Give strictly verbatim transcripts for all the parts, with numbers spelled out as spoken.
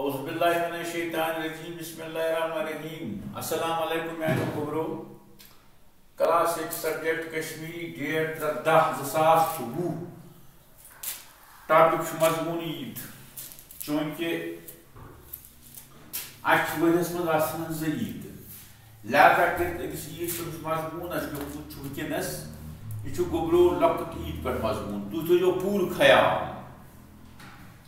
اعوذ باللہ من الشیطان الرجیم، بسم اللہ الرحمن الرحیم۔ السلام علیکم میانیو گوبرو۔ Class six, subject Kashmiri, date ترٛےٚ دَہ زٕ ساس وُہ۔ ٹاپک چھُ مضموٗن عیٖد۔ چوٗنٛکہِ اَسہِ چھِ ؤریَس منٛز آسان زٕ عیٖدٕ، لہذا کٔرِتھ أمِس عیٖد پٮ۪ٹھ یُس مضموٗن اَسہِ لیوٚکھمُت چھُ وٕنکیٚنَس، یہِ چھُ گوٚبرو لۄکُٹ عیٖد پٮ۪ٹھ مضموٗن۔ تُہۍ تھٲیِو پوٗرٕ خیال۔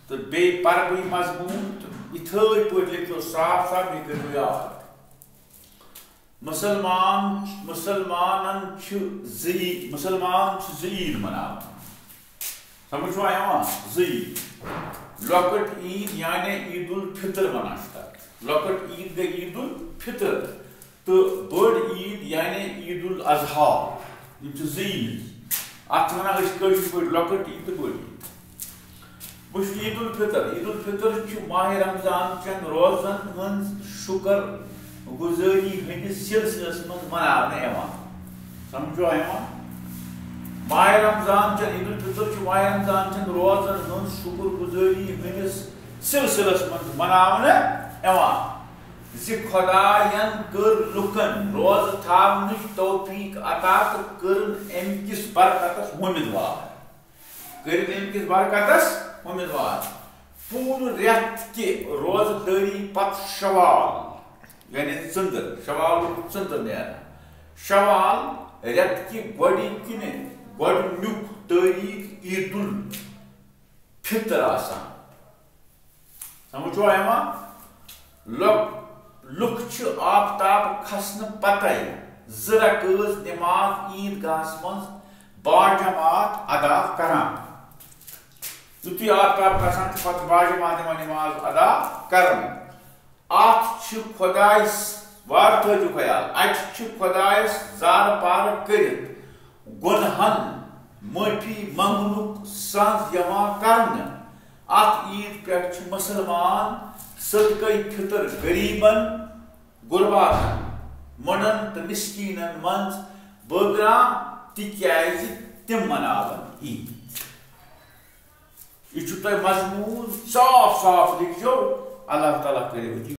تہٕ بیٚیہِ پَرٕ بہٕ یہِ مضموٗن تہٕ یِتھٲے پٲٹھۍ لیکھِو صاف صاف، یہِ کٔرِو یاد۔ مُسلمان، مُسلمانَن چھِ زٕ عیٖد، مُسلمان چھِ زٕ عیٖد مَناوان۔ سمجھ چھُوا یِوان؟ زٕ عیٖد۔ لۄکٕٹ عیٖد یعنی عید الفطر وَنان چھِ تَتھ۔ لۄکٕٹ عیٖد گٔے عید الفطر تہٕ بٔڑ عیٖد یعنی عید الاضحیٰ۔ یِم چھِ زٕ عیٖد۔ اَتھ چھِ وَنان أسۍ کٲشِرۍ پٲٹھۍ لۄکٕٹ عیٖد تہٕ بٔڑ عیٖد۔ وٕچھ، عید الفطر، عید الفطر چھُ ماہِ رمضان چٮ۪ن روزن ہٕنٛز شُکر گُزٲری ہٕنٛدِس سلسلس منٛز مناونہٕ یِوان۔ سمجھوا یِوان؟ ماہِ رمضان چٮ۪ن، عید الفطر چھُ ماہِ رمضان چٮ۪ن روزن ہٕنٛز شُکر گُزٲری ہٕنٛدِس سلسلس منٛز مناونہٕ یِوان زِ خۄداین کٔر لُکن روزٕ تھاونٕچ توفیق عطا تہٕ کٔرٕن اَمہِ کِس برکتس وۄمیدوار۔ کٔرِتھ اَمہِ کِس برکتس اُمیدوار۔ پوٗرٕ رٮ۪تھ کہِ روزٕ دٲری پتہٕ شوال، یعنی ژٔنٛدٕر، شوالُک ژٔنٛدٕر نیران۔ شوال رٮ۪تہٕ کہِ گۄڈٕ کِنہِ گۄڈٕنیُک تٲریٖخ عید الفطر آسان۔ سمجھ چھُوا یِوان؟ لُک-، لُکھ چھِ آفتاب کھسنہٕ پتے زٕ رکٲژ نماز عیٖد گاہس منٛز باجماعت ادا کران۔ یُتھُے آفتاب کھسان چھُ، پتہٕ چھِ باجماعت یِوان نماز ادا کرنہٕ۔ اتھ چھِ خۄدایس، وارٕ تھٲوِو خیال، اتہِ چھِ خۄدایس زارٕ پارٕ کٔرِتھ گۄنہن معٲفی منٛگنُک سَز یِوان کرنہٕ۔ اتھ عیٖد پٮ۪ٹھ چھِ مُسلمان صدقے فطر غریبن، غرباتن، مۄنڈن تہٕ مسکیٖنن منٛز بٲگراوان، تِکیازِ تِم مناون عیٖد۔ یہِ چھُ تۄہہِ مضموٗن صاف صاف لیکھِو، اللہ تعالیٰ کٔرِو